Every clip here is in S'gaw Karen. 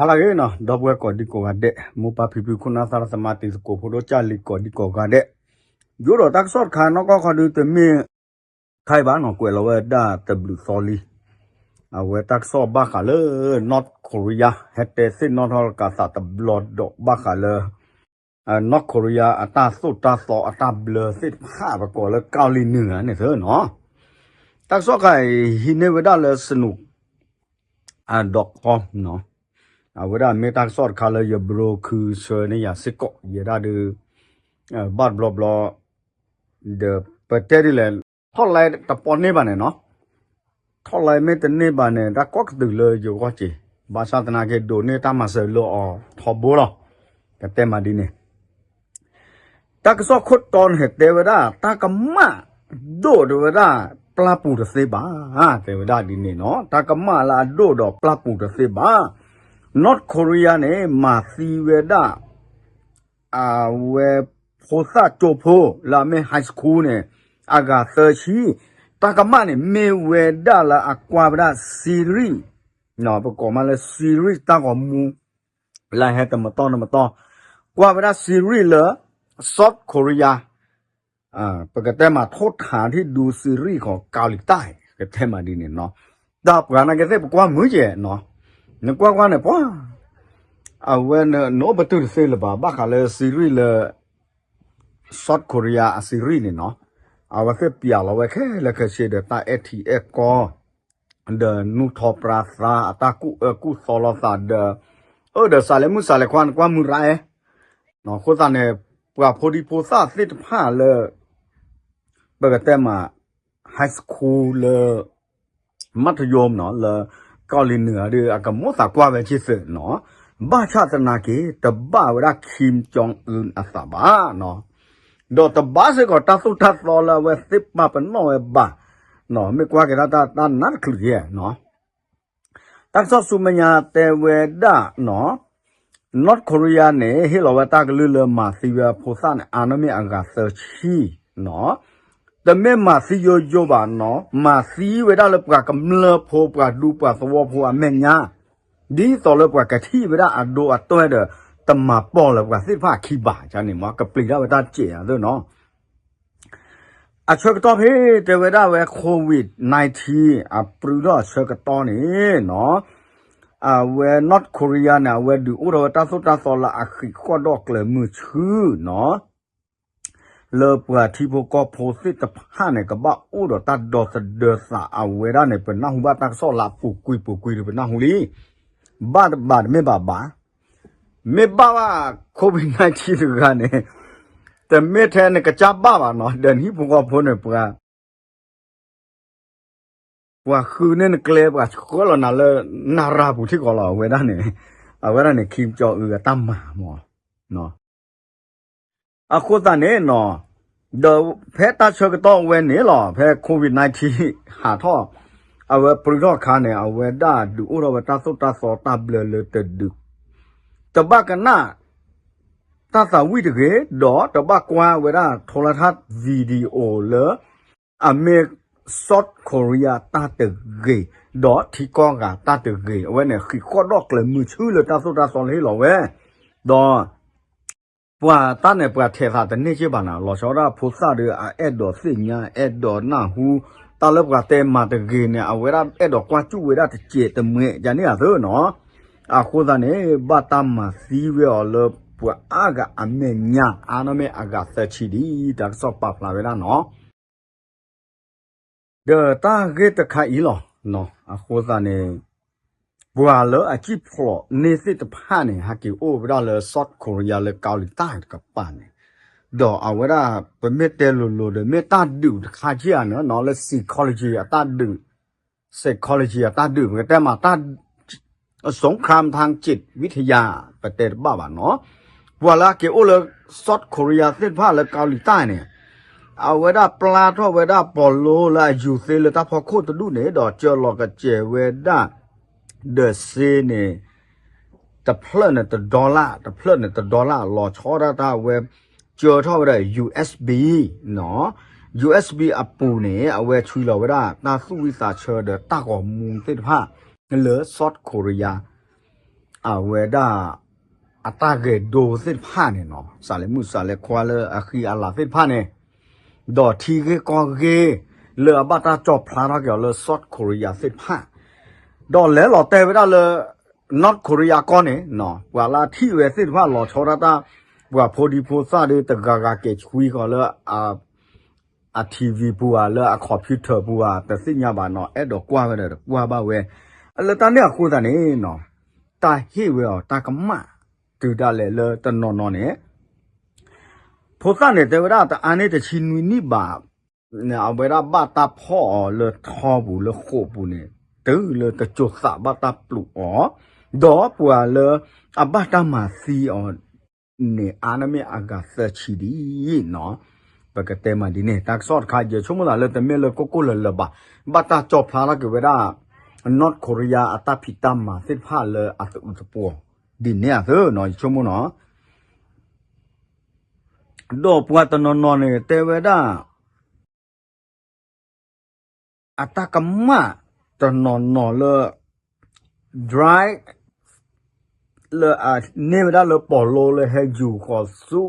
ဟါလၢအဂ့ၤနီၤ ဒီပုၢ်ဝဲၢ်ကိးဒံကိးဂၤဒဲး, မိၢ်ပၢ်ဖံဖု ခိၣ်နၢ်သရၣ်သမါ တံၤသကိးဖိဒိၣ်ကၢ်လံၤ ကိးဒံကိးဂၤဒဲး, ယအိၣ်ဒီးတၢ်ကစီၣ်တခါနီၢ်ကီၢ်ခီဒု တမ့ၢ် ခါအံၤဘၣ်နီၤ, ကွဲးလီၤဝဲဒၣ်တဘျုးသီလံ. အဝဲတၢ်ကစီၣ်ဘၣ်ဃးလၢ North Korea ဟဲတဲသ့ၣ်နီၣ်ထီၣ်ကသးတဘျီဒီး ဘၣ်ဃးလၢ North Korea အတၢ်သိၣ်တၢ်သီအတၢ်ဘျၢသ့ၣ်တဖၣ် ပကိးလၢ ကီၤလံၤနုာ်ဧါန့ၣ်သ့နီၤ. တၢ်ကစီၣ်တခါအံၤ ဟံးန့ၢ်ဝဲဒၣ်လၢ စနူး dot com နီၤ. အဝဲဒၣ်မ့ၢ်တၢ်ကစီၣ်တခါလၢယ browse ဆှၢန့ၢ်ယၤစ့ၢ်ကီး, ယဲဒၣ်ဒုး ဘၣ်တဘျီဘျီ ဒီးပတဲဒ်လဲၣ်, ထီၣ်လဲတပီန့ၢ်ဘၣ်န့ၣ်နီၤ, ထီၣ်လဲမ့ၢ်တန့ၢ်ဘၣ်န့ၣ် တၢ်ကိးကတုၤလၢယဂီၢ်က့ၤ, ဘၣ်ဆၣ်သနာ်က့ ဒိးန့ၢ်တၢ်မၤစၢၤလၢအီၤထီဘိလီၤ. ကတဲမးဒ်န့ၣ် တၢ်ကစီၣ်ခိၣ်တီန့ၣ်တဲဝဲဒၣ် တၢ်ကမၣ်ဒိၣ်တဲဝဲဒၣ် ပျၢ်ပူၤတသ့ဘၣ်, တဲဝဲဒၣ်ဒ်န့ၣ်နီၤ, တၢ်ကမၣ်လၢအဒိၣ်ဒီးပျၢ်ပူၤတသ့ဘၣ်. North Korea န့ၣ် မၤသံဝဲဒၣ် အဝဲဖိသၣ်ကၠိဖိ လၢအမ့ၢ် high school န့ၣ် အဂၤသၢဆံ, တၢ်ကမၣ်န့ၣ် မ့ၢ်ဝဲဒၣ်လၢအကွၢ်ဝဲဒၣ် series ပကိးမးလၢ series တၢ်ဂီၤမူ လၢဟဲတမတီၢ်တမတီၢ်, ကွၢ်ဝဲဒၣ် series လၢ South Korea, ပကတဲမးထိၣ်ထးထံၣ်ဒူ series ဃီ ကီၤလံၤတၢ် ကတဲမးဒ်န့ၣ်နီၤ. ဒီးပှၤနာ်က့သ့ၣ် ပကွၢ်မုာ်ကဲနီၤ, နကွၢ်ကွၢ်န့ၣ် ပှၤ အဝဲနအိၣ်ပတုာ်တသ့လၢၤဘၣ် ဘၣ်ဃးလၢ series လၢ South Korea အ series န့ၣ်နီၤ. အဝဲသ့ၣ်ပျးလီၤဝဲခဲလၢာ်ခဲဆ့ဒီး တၢ်အဲၣ်ထံအဲၣ်ကီ ဒီးနူၢ်ထီပြါသါ အတၢ်ကူၣ်အၢကူၣ်သီလိာ်သးဒီး အၢဒီးစးလဲၤမုၢ်စးလဲၤခွါန့ၣ် ကွၢ်မုာ်ရါအဲ, အဃိသတးန့ၣ် ပှၤဖိဒံဖိသၣ်သ့ၣ်တဖၣ်လၢ ပကတဲမး high school လၢ မထယိမ်နီၤ လၢ ကီၤလံၤနုာ်ဧါဒီး အကမိၣ်သးကွၢ်ဝဲက့ၤသ့နီၤ, ဘၣ်ဆၣ်သနာ်က့ တဘၣ်ဝဲဒၣ် Kim Jong Un အသးဘၣ်နီၤ, ဒီးတဘၣ်စ့ၢ်ကီးတၢ်သိၣ်တၢ်သီလၢအဝဲသ့ၣ်ပာ်ပနီၣ်ဝဲဘၣ်နီၤ, မ့ၢ်ကွၢ်က့ၤတၢ်တၢ်နးတချုးက့နီၤ. တၢ်ကစီၣ်ဆူမဲာ်ညါတဲဝဲဒၣ်နီၤ, North Korea န့ၣ် ဟ့ၣ်လီၤဝဲတၢ်ကလုၢ်လၢမၤသံဝဲအဖိသၣ်န့ၣ် အါန့ၢ်မ့ၢ်အဂၤသၢဆံနီၤ, တမ့ၢ်မၤသံယိယိဘၣ်နီၤ, မၤသံဝဲဒၣ်လၢပှၤကမျၢၢ်ဖိ ပှၤဒူပှၤသဝီဖိအမဲာ်ညါ, ဒ်သိးလၢပှၤကထံၣ်ဝဲဒၣ်အဒိအတွဲဒီး တမၤပိာ်လၢပှၤသ့ၣ်တဖၣ်အခံဘၣ်န့ၣ်မး ကပျံၤဒၣ်ဝဲတၢ်စဲးအသ့နီၤ. အဆၢကတီၢ်ဖဲတဲဝဲဒၣ်ဝဲ COVID nineteen အပြုၢ်ထီၣ်အဆၢကတီၢ်န့ၣ်နီၤ, အဝဲ North Korea န့ၣ် အဝဲဒုးအိၣ်ထီၣ်ဝဲတၢ်သိၣ်တၢ်သီလၢအဃံးဃီၣ်ဒီၣ်ကျၢၤမုၢ်ဆူနီၤ, လၢပှၤထံဖိကီၢ်ဖိသ့ၣ်တဖၣ်န့ၣ် ကဘၣ်အိၣ်ဒီးတၢ်ဒီသဒၢသးအဝဲဒၣ်န့ၣ် ပနၢ်ဟူဘၣ်တၢ်ကစီၣ်လၢအပူၤကွံာ်ပူၤကွံာ်ဒီးပနၢ်ဟူလံ, ဘၣ်တဘၣ်တမ့ၢ်ဘၣ်ဘၣ်, မ့ၢ်ဘၣ်ဘၣ် COVID nineteen တဂၤန့ၣ် တမ့ၢ်ထဲနကစၢ်ဘၣ်ဘၣ်နီၤ, ဒီးနဟံၣ်ဖိဃီဖိန့ၣ် ပှၤ ပှၤဃုန့ၢ်နကျဲ ပှၤဆှၢလီၤနၤလၢ နရၤပူၤထံကီၢ်လီၤ အဝဲဒၣ်န့ၣ်, အဝဲဒၣ်န့ၣ် Kim Jong Un အတၢ်မၤမး အဃိသတးန့ၣ်နီၤ, ဒီးဖဲတၢ်ဆၢကတီၢ်ဝဲန့ၣ်လီၤ ဖဲ COVID nineteen ဟးထီၣ် အဝဲပြုၢ်ထီၣ်အခါန့ၣ် အဝဲဒၣ်ဒုးအိၣ်ထီၣ်ဝဲတၢ်သိၣ်တၢ်သီတၢ်ဘျၢလၢတဒုး တဘၣ်ကနၣ် တၢ်သးဝံၣ်တဂ့ၤ, ဒီးတဘၣ်ကွၢ်ဝဲဒၣ်ထိလါထါ video လၢ အမ့ၢ် South Korea တၢ်တဂ့ၤ, ဒီးထံကီၢ်ဂၤတၢ်တဂ့ၤ, အဝဲန့ၣ်ဃံးဃီၣ်ဒီၣ်ကျၢၤမုၢ်ဆူလၢတၢ်သိၣ်တၢ်သီလၢဟ့ၣ်လီၤဝဲ, ဒီး ပှၤတၢ်န့ၣ် ပှၤထဲးသးတန့ၢ်က့ဘၣ်နၤ, လီၤဆီဒၣ်ဖိသၣ်ဒီး အအဲၣ်ဒိးသ့ၣ်ညါ အဲၣ်ဒိးနၢ်ဟူ တၢ်လၢပှၤတဲမၤတဂ့ၤန့ၣ် အဝဲဒၣ်အဲၣ်ဒိးကွၢ်စူၣ်ဝဲဒၣ်တစဲးတမှဲး ယန့ၣ်အသ့နီၤ, အဃိသတးန့ၣ် ဘၣ်တၢ်မၤသံဝဲအီၤလၢပှၤအါဂၤအမဲာ်ညါ အါန့ၢ်မ့ၢ်အဂၤသၢဆံဒ် တၢ်ကစီၣ်ပာ်ဖျါဝဲဒၣ်နီၤ. ဒီးတၢ်ဂ့ၢ်တခါအံၤလီၤ, အဃိသတးန့ၣ် ပှၤလၢအစံၣ်ဖျိးန့ၢ်သ့ၣ်တဖၣ်န့ၣ် ဟဲက့ၤအိၣ်ဝဲဒၣ်လၢ South Korea လၢကီၤလံၤတၢ်တကပၤန့ၣ်, ဒီးအဝဲဒၣ် ပမ့ၢ်တဲလိၤလိၤဒီး မ့ၢ်တၢ်ဒုးတခါက့ဧါန့ၣ်နီၤ လၢ psychology အတၢ်ဒုး psychology အတၢ်ဒုး ပကတဲမးတၢ် สงครามทางจิตวิทยา ပတဲတဘၣ်ဘၣ်နီၤ, ပှၤလၢအက့ၤအိၣ်လၢ South Korea သ့ၣ်တဖၣ်လၢကီၤလံၤတၢ်န့ၣ် အဝဲဒၣ်ပျၢ်ထီၣ်ဝဲဒၣ်ပီၣ်လိလၢအယူၤသ့လၢတၢ်ဖီခိၣ်တဒူၣ်န့ၣ် ဒီးကၢလီၤကစဲးဝဲဒၣ် ဒီးစ့န့ၣ် တဖျၢၣ်န့ၣ်တ dollar တဖျၢၣ်န့ၣ်တ dollar လီၤဆီဒၣ်တၢ်ဝဲ ကၢထီၣ်ဝဲဒၣ် ယူၣ်အ့ၣ်ဘံၣ် ယူၣ်အ့ၣ်ဘံၣ် အပူၤန့ၣ် အဝဲဆွံလီၤဝဲဒၣ်တၢ်သူၣ်ဝံၣ်သးဆၢဒီးတၢ်ဂီၤမူသ့ၣ်တဖၣ် လၢ South Korea အဝဲဒၣ် အတၢ်ဂဲၤဒိသ့ၣ်တဖၣ်န့ၣ်နီၤ, စးလဲၤမုၣ်စးလဲၤခွါလၢအဃံအလၤသ့ၣ်တဖၣ်န့ၣ်, ဒီးထံဂ့ၢ်ကီၢ်ဂ့ၢ် လၢအဘၣ်တၢ်ကၠီၣ်ဖျါထီၣ်က့ၤအီၤလၢ South Korea သ့ၣ်တဖၣ်, ဒီးလဲၤလီၤတဲာ်ဝဲဒၣ်လၢ North Korea ကီၢ်န့ၣ်, ပှၤလၢအထံၣ်ဝဲသ့ၣ်တဖၣ်လီၤဆီဒၣ်တၢ်, ပှၤဖိဒံဖိသၣ်ဒီးတဂၤဂၤကဲၤဆွံဃီၤလၢ အ TV ပူၤဧါ လၢအ computer ပူၤဧါ တသ့ၣ်ညါဘၣ်နီၤ, အဲၣ်ဒိးကွၢ်ဝဲဒီးကွၢ်ဘၣ်ဝဲ, လၢတၢ်န့ၣ်အဃိသတးန့ၣ်နီၤ, တၢ်ဟ့ၣ်ဝဲအီၤတၢ်ကမၣ်တုၤဒၣ်လဲာ်လၢတနီၤနီၤန့ၣ်, ဖိသၣ်န့ၣ်တဲဝဲဒၣ်တအါန့ၢ်တဆံနွံနံၣ်ဘၣ်, အဝဲဒၣ်ဘၣ်တၢ်ဖီၣ်အီၤလၢထီပူၤလၢဃိာ်ပူၤန့ၣ်, တုၤလၢတစိၤသးဘၣ်တၢ်ပျူးအီၤ, ဒီးပှၤလၢအဘၣ်တၢ်မၤသံအီၤ န့ၣ်အါန့ၢ်မ့ၢ်အဂၤသၢဆံဒ်အံၤနီၤ, ပကတဲမးဒ်န့ၣ်, တၢ်ကစီၣ်တခါ ယဆိကမိၣ်သးလၢတမ့ၢ်လၢကိၢ်ကိၢ်လၢၤလၢၤဘၣ်, ဘၣ်တၢ်ကၠီၣ်ဖျါထီၣ်က့ၤဝဲဒၣ် North Korea အတၢ်ဖံးတၢ်မၤသ့ၣ်တဖၣ်လၢအသးအုးသပှီၤ, ဒ်န့ၣ်အသိးနီၤ ယဆိကမိၣ်နီၤ, ဒီးပှၤတနီၤနီၤန့ၣ်တဲဝဲဒၣ် အတၢ်ကမၣ်တနီၤနီၤလၢ drive လၢအန့ၢ်ဝဲဒၣ်လၢပီၣ်လိလၢဟဲယူၤဃီၤဆူ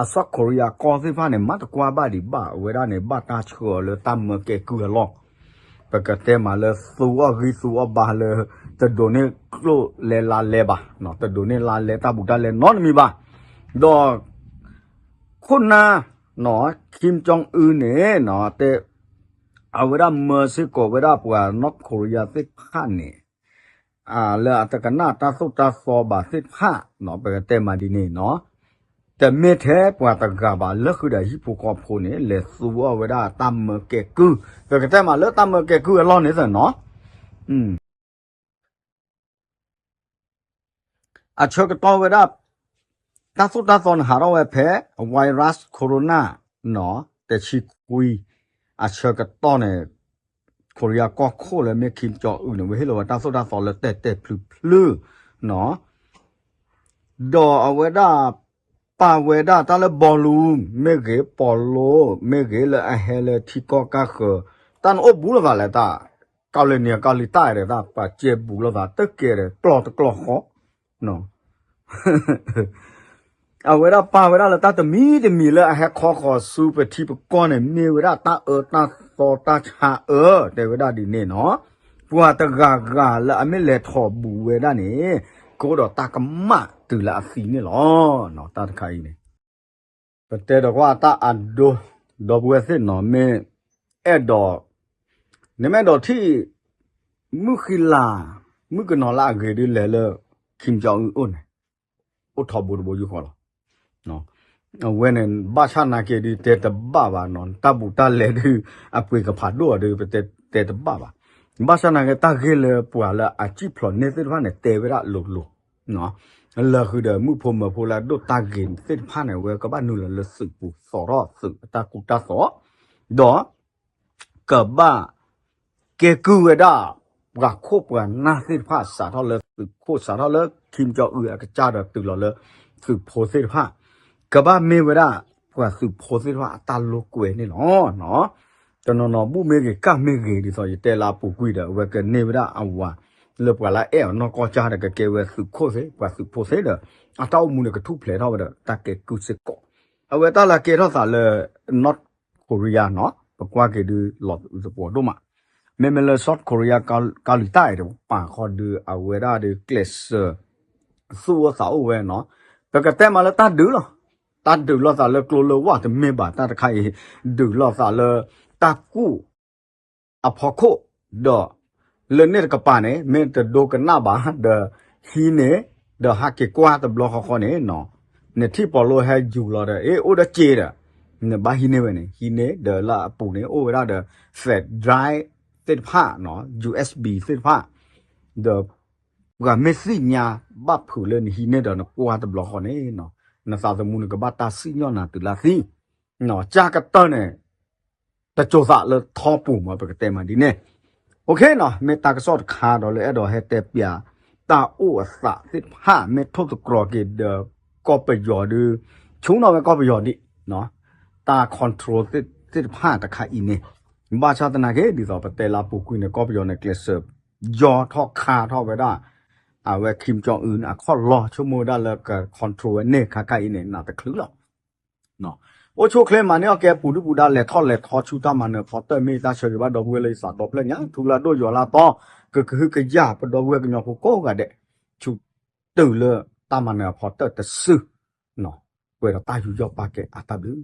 အ South Korea ကီၢ်သ့ၣ်တဖၣ်န့ၣ် မ့ၢ်တကွၢ်ဘၣ်ဒံးဘၣ်, အဝဲဒၣ်န့ၣ် ဘၣ်တၢ်ဆှၢအီၤလၢတၢ်မၢကဲကုၢ်အလီၢ်, ပကတဲမးလၢသူအီၣ်ဂံၢ်သူအီၣ်ဘါလၢ တဒိးန့ၢ်ကျိၣ်လဲလါလဲဘၣ်, တဒိးန့ၢ်လါလဲတၢ်ဘူးတၢ်လဲနီတမံၤဘၣ်, ဒီး ခိၣ်နၢ် Kim Jong Un န့ၣ် တဲ အဝဲဒၣ်မၢစ့ၢ်ကီးဝဲဒၣ်ပှၤ North Korea သ့ၣ်တဖၣ်န့ၣ် လၢအတကနၣ်တၢ်သိၣ်တၢ်သီဘၣ်သ့ၣ်တဖၣ်နီၤ, ပကတဲမးဒ်န့ၣ်နီၤ, တမ့ၢ်ထဲပှၤတဂၤဘၣ် လၢဃုာ်ဒီးဟံၣ်ဖိဃီဖိန့ၣ် လဲၤသူအီၣ်ဝဲဒၣ်တၢ်မၢကဲကုၢ်, ပကတဲမးလၢတၢ်မၢကဲကုၢ်အလီၢ်န့ၣ်သ့ၣ်နီၤ အဆၢကတီၢ်ဝဲဒၣ် တၢ်သိၣ်တၢ်သီန့ၣ်ဟးထီၣ်ဝဲဖဲ virus corona နီၤ တဆံခွံ အဆၢကတီၢ်န့ၣ် ခိရံယါကီၢ်ခိၣ်လၢမ့ၢ် Kim Jong Un န့ၣ် ဝဲဟ့ၣ်လီၤဝဲတၢ်သိၣ်တၢ်သီလၢတဲာ်တဲာ်ဖျုးဖျုးနီၤ ဒီးအဝဲဒၣ် ပာ်ဝဲဒၣ်တၢ်လၢ balloon မ့ၢ်ဂ့ၤ ပီၣ်လိ မ့ၢ်ဂ့ၤ လၢအဟဲလၢထံကီၢ်ကၢ်ဃၢၤ တၢ်န့ၣ်အိၣ်ဘူးလိာ်သးလဲၣ်တၢ် ကီၢ်လၢနံၤကီၢ်လံၤတၢ်အဲၣ်ဒီးတၢ်ပာ်ကဲဘူးလိာ်သး တကဲဒီး ကျီၢ်တကျီၢ်ဃီ အဝဲဒၣ်ပာ်ဝဲဒၣ်လၢတၢ်တမံၤတမံၤလၢအဟဲခီဃီၤဆူပထံပကီၢ်န့ၣ် မ့ၢ်ဝဲဒၣ်တၢ်အၢတၢ်သီတၢ်ဆါအၢ တဲဝဲဒၣ်ဒ်န့ၣ်နီၤ ပှၤတဂၤဂၤလၢအမ့ၢ်လဲၤထီၣ်ဘူးဝဲဒၣ်န့ၣ် ကအိၣ်ဒီးတၢ်ကမၣ်တုၤလၢအသံန့ၣ်လီၤ. တၢ်တခါအံၤန့ၣ် ပတဲဒီးကွၢ်တၢ်အဒိ ဒီပုၢ်ဝဲၢ်သ့ၣ်နီၤ မ့ၢ်အဲၣ်ဒိး နမ့ၢ်အဲၣ်ဒိးထံၣ် မုၣ်ဃံလၤ မုၣ်ကနီၤလၢအဂ့ၤဒ်လဲၣ်လၢ Kim Jong Un အိၣ်န့ၣ် အိၣ်ထီဘိတဘိယူၢ်ဃီလီၤ. အဝဲန့ၣ် ဘၣ်ဆၣ်နာ်က့ဒုး တဲတဘၣ်ဘၣ်နီၤ တၢ်ဘူးတၢ်လဲဒုး အပှ့ၤကဖးဒိၣ်အီၤဒုး ပတဲတဲတဘၣ်ဘၣ်. ဘၣ်ဆၣ်နာ်က့ တၢ်ဂ့ၢ်လၢပှၤလၢအစံၣ်ဖျိးန့ၢ်သ့ၣ်တဖၣ်န့ၣ် တဲဝဲဒၣ်လိၤလိၤ လၢဃုာ်ဒီးမုၣ်ဖိမၢၤဖိလၢအဒိၣ်တၢ်ဂ့ၤသ့ၣ်တဖၣ်န့ၣ် အဝဲကဘၣ်နုာ်လီၤလၢသုးပူၤ သီထီၣ်သုးအတၢ်ကူတၢ်သိး ဒီး ကဘၣ် ကဲကုၢ်ဝဲဒၣ် ပှၤခိၣ်ပှၤနၢ်သ့ၣ်တဖၣ် စးထီၣ်လၢသုးခိၣ် စးထီၣ်လၢ Kim Jong Un အကစၢ်ဒီးတုၤလီၤလၢ သုးဖိသ့ၣ်တဖၣ် ကဘၣ်မ့ၢ်ဝဲဒၣ် ပှၤသုးဖိသ့ၣ်တဖၣ်အတၢ်လိာ်ကွဲန့ၣ်လီၤ. တနီၤနီၤ ဘူၣ်မ့ၢ်ဂ့ၤ ကၣ်မ့ၢ်ဂ့ၤ ဒ်သိးယတဲလၢအပူၤကွံာ်ဒီး အဝဲကန့ၢ်ဝဲဒၣ်အဝၤ လၢပှၤလၢအအဲၣ်အီၤနီၢ်ကီၢ်ကၢ်ဒီး ကကဲဝဲသုးခိၣ်သ့ ပှၤသုးဖိသ့ဒီး အတၢ်အိၣ်မူန့ၣ် ကထူၣ်ဖျဲးထီၣ်ဝဲဒီး တၢ်ကဲကုၢ်စ့ၢ်ကီး အဝဲတၢ်လၢကဲထီၣ်သးလၢ North Korea နီၤ ပကွၢ်က့ၤဒုး လီၤသပှီၤဒိၣ်မး မ့မ့ၢ်လၢ South Korea ကီၢ်လံၤတၢ်အဲၣ်ဒီး ပာ်ဃီဒုး အဝဲဒၣ်ဒုး ကျဲးစၢး သူၣ်အိၣ်သးအိၣ်ဝဲနီၤ ပကတဲမးလၢတၢ်ဒုးလီၤ တၢ်ဒုးလိာ်သးလၢကျိလၢဝၣ်တမ့ၢ်ဘၣ် တၢ်တခါအံၤ ဒုးလိာ်သးလၢ တၢ်ကူၣ် အဖီခိၣ် ဒီး လၢန့ၣ်တကပၤန့ၣ် မ့ၢ်တဒိကနၣ်ဘၣ် ဒီး ဟံးန့ၢ် ဒီးဟးက့ၤကွၢ်တဘျီဃီဃီန့ၣ်နီၤ နထံၣ်ပီၣ်လိဟဲယူၤလီၤဒီး အ့ အိၣ်ဒီးစ့ဒီး နဘၣ်ဟံးန့ၢ်ဝဲန့ၣ် ဟံးန့ၢ် ဒီးလၢအပူၤန့ၣ် အိၣ်ဝဲဒၣ်ဒီး flash drive သ့ၣ်တဖၣ်နီၤ ယူၣ်အ့ၣ်ဘံ သ့ၣ်တဖၣ် ဒီး ပှၤမ့ၢ်သ့ၣ်ညါဘၣ်ဖုးလၢနဟံးန့ၢ်ဒီးနကွၢ်တဘျီဃီန့ၣ်နီၤ နသးသမူန့ၣ်ကဘၣ်တၢ်စံၣ်ညီၣ်နၤတုၤလၢသံ ကၢ်ကတၢၢ်န့ၣ် တစိၤသးလၢထီပူၤမး ပကတဲမးဒ်န့ၣ် OK နီၤ မ့ၢ်တၢ်ကစီၣ်တခါဒီးလၢအဲၣ်ဒိးဟဲတဲပၠး တၢ်အိၣ်အသးသ့ၣ်တဖၣ် မ့ၢ်ထိၣ်သတြီၤက့ၤဒီး ကီၢ်ပယီၤဒုး ဆိနီၣ်ဝဲကီၢ်ပယီၤဒံး တၢ် control သ့ၣ်တဖၣ်တခါအံၤန့ၣ် ဘၣ်ဆၣ်သနာ်က့ ဒ်သိးပတဲလၢအပူၤကွံာ်န့ၣ် ကီၢ်ပယီၤန့ၣ် ကျဲးစၢး ယီထီၣ်ခါထီၣ်ဝဲဒၣ် အဝဲ Kim Jong Un န့ၣ် အခီၣ်လီၢ်ဆိကမိၣ်ဝဲဒၣ်လၢက control ဝဲန့ၣ် ခါခါအံၤန့ၣ် နးတချုးလီၤ. အိၣ်ဆူၣ်အိၣ်ချ့မၤန့ၢ်အီၣ်ကဲပူၤဒုၣ်ပူၤဒါ လဲၤထီၣ်လဲၤထီဆူတၢ်မၤနၢၤအဖီတၢၢ် မ့ၢ်တၢ်ဆၢဂ့ၤဘၣ်ဒီပုၢ်ဝဲၢ်လၢယသးဒီဖျၢၣ်ညါ ထူလၢဒိၣ်ယွၤလၢအသီ ကကဟုကယာ်ပဒီပုၢ်ဝဲၢ်ကညီဖိကိးဂၤဒဲး ဆူတုၤလၢတၢ်မၤနၢၤအဖီတၢၢ်တစု ပှဲၤဒီးတၢ်ယူးယီၣ်ပာ်ကဲအတၢ်ဘျုး